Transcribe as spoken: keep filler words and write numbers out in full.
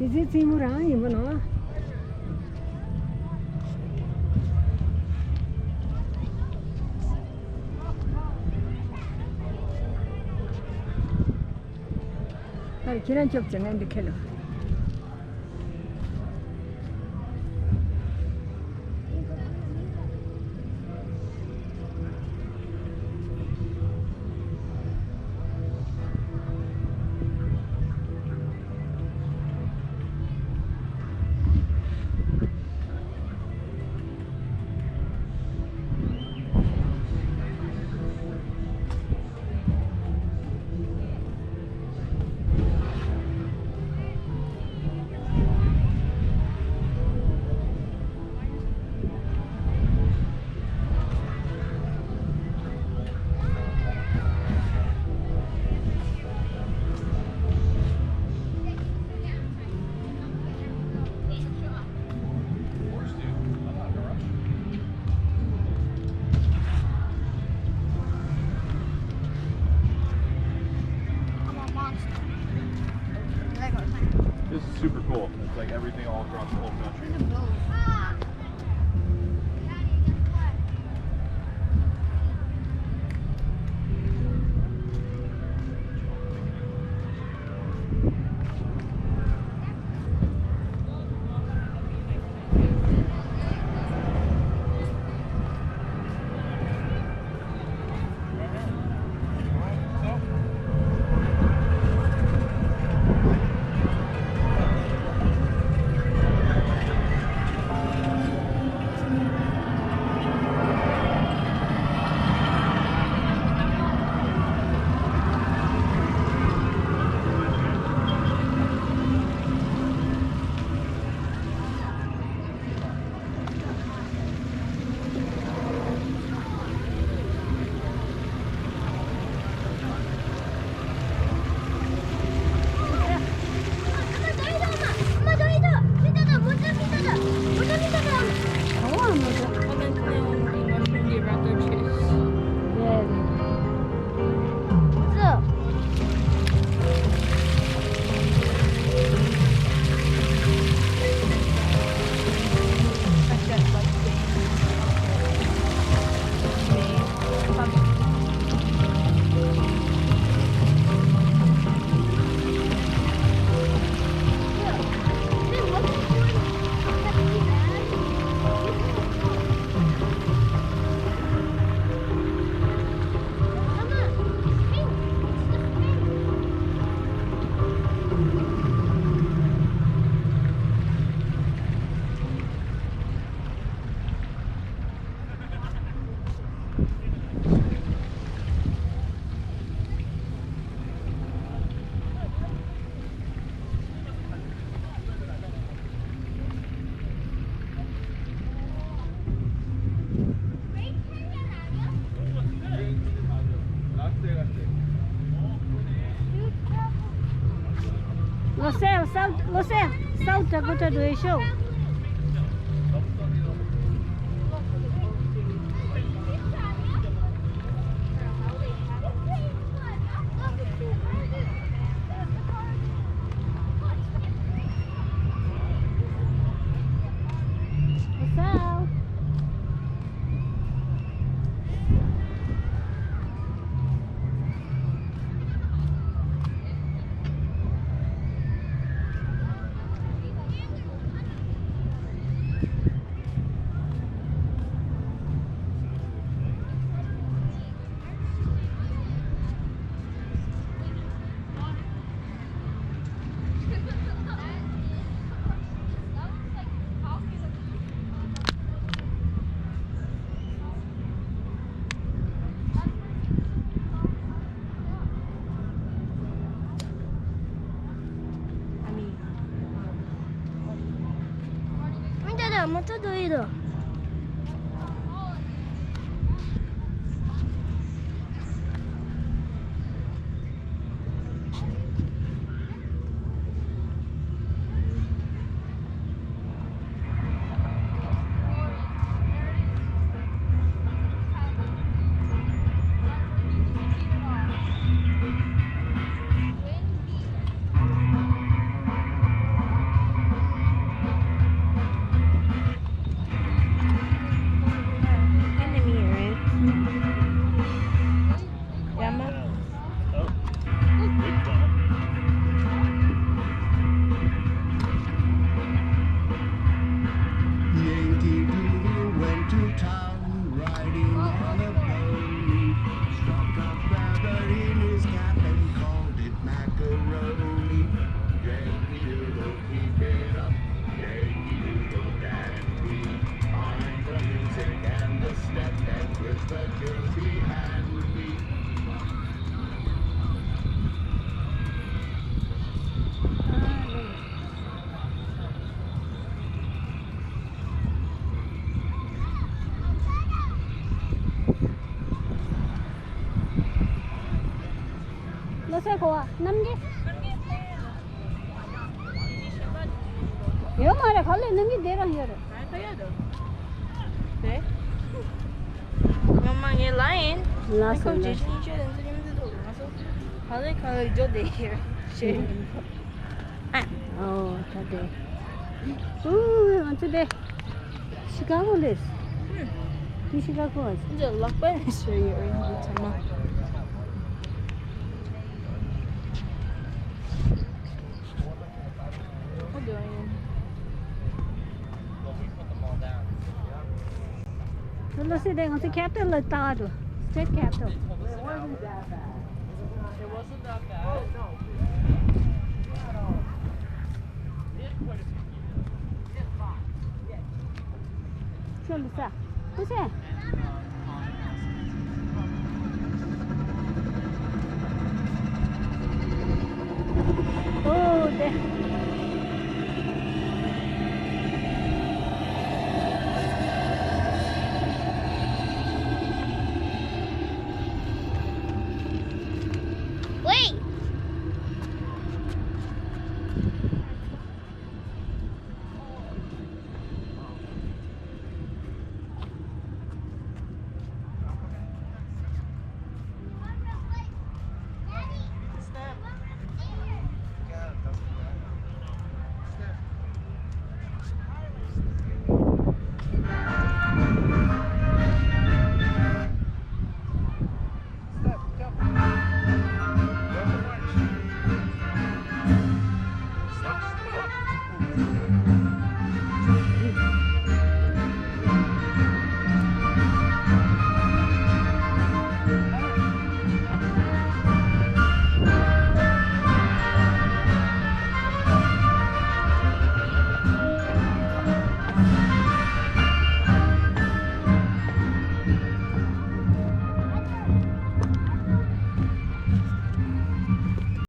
དེ་ཚོའི་རྩེད་མོ་རང་ཡིན་པ་ནོ། ཨ་རེ་ཁྱེད་རང་སྐྱོབ་ཅིག་ངས་འདི་ཁེལ་ལོ། This is super cool. It's like everything all across the whole country. Lo sé, lo sé, salta contra tu show. ས་གོ་བ་གནམ་གྱི། ཡོད་མ་རེད། ག་ལེ་གནམ་གྱི་དེ་རང་ཡོད་རེད། དེ། ངོ་མ་ངའི་ལ་ཡིན། ལ་སོ་ལ། ཁོ་ཇེ་ཆུང་ཆེ་ལ་འཛིན་མི་འདུག་ང་ཚོ། ག་ལེ་ག་ལེ་འཇོ་དེ་ཡོད་རེད། ཨོ་ད་དེ། ཨུ་ང་ཚོ་དེ། ཤི་ཀ་གོ་ལེས། འདི་ཤི་ཀ་གོ་ཨ། འདི་ལག་པ་ནས་ཤོར་ཡོད་རེད་འདི་ཚང་མ། What do I mean? ཁྱོད་ལ་སྲིད་དེ་ང་ཚོ་Capitol ལ་ལྟ་བ་འགྲོ། State Capitol. It wasn't that bad. ཁྱོད་ལ་ས། ཁུ་སེ། ཨོ་དེ།